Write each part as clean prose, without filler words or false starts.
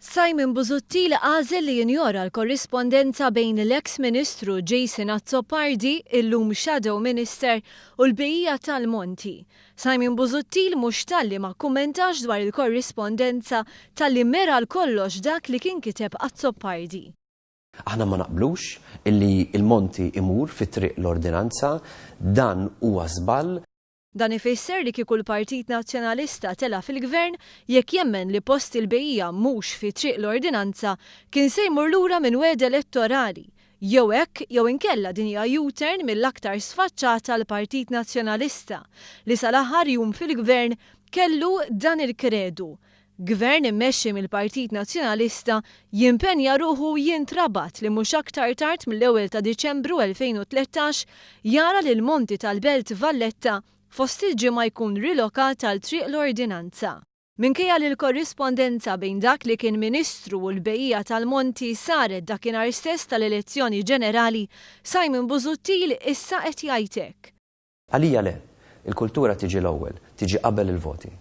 Simon Busuttil għażel li jinjora l-korrispondenza bejn l-eks Ministru Jason Azzopardi, illum Shadow Minister, u l-bqija tal-Monti. Simon Busuttil mhux talli ma kkummentax dwar il-korrispondenza talli mera għal kollox dak li kien kiteb Azzopardi. Aħna ma naqblux illi l-Monti imur fi triq l-Ordinanza, dan huwa żball. Dan ifisser li kieku l-Partit Nazzjonalista tela' fil-Gvern, jekk jemmen li post il-bejjiegħa mhux fi Triq l-Ordinanza, kien se jmur lura minn wegħda elettorali. Jew hekk, jew inkella din hija U-turn mill-aktar sfaċċata għall-Partit Nazzjonalista, li sal-aħħar jum fil-Gvern kellu dan il-kredu, Gvern immexxi mill-Partit Nazzjonalista jimpenja ruħu u jintrabat li mhux aktar tard mill-ewwel ta' Diċembru 2013 jara li l-monti tal-Belt Valletta fost il-ġimgħa jkun rilokat għal Triq l-Ordinanza. Minkejja li l-korrispondenza bejn dak li kien Ministru u l-bejjiegħa tal-monti saret dakinhar stess tal-elezzjoni ġenerali, Simon Busuttil issa qed jgħid hekk. Għalija le. Il-kultura tiġi l-ewwel, tiġi qabel il-voti.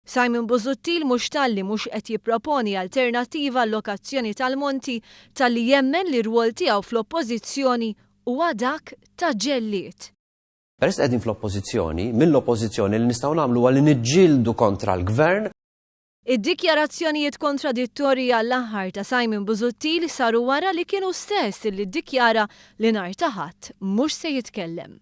Simon Busuttil mhux talli mhux qed jipproponi alternattiva għal-lokazzjoni tal-monti talli jemmen li r-rwol tiegħu fl-Oppożizzjoni huwa dak ta' ġellied. Peress li qegħdin fl-Oppożizzjoni, mill-Oppożizzjoni li nistgħu nagħmlu huwa li niġġieldu kontra l-Gvern. Id-dikjarazzjonijiet kontradittorji għall-aħħar ta' Simon Busuttil saru wara li kien hu stess illi ddikjara li nhar ta' Ħadd mhux se jitkellem.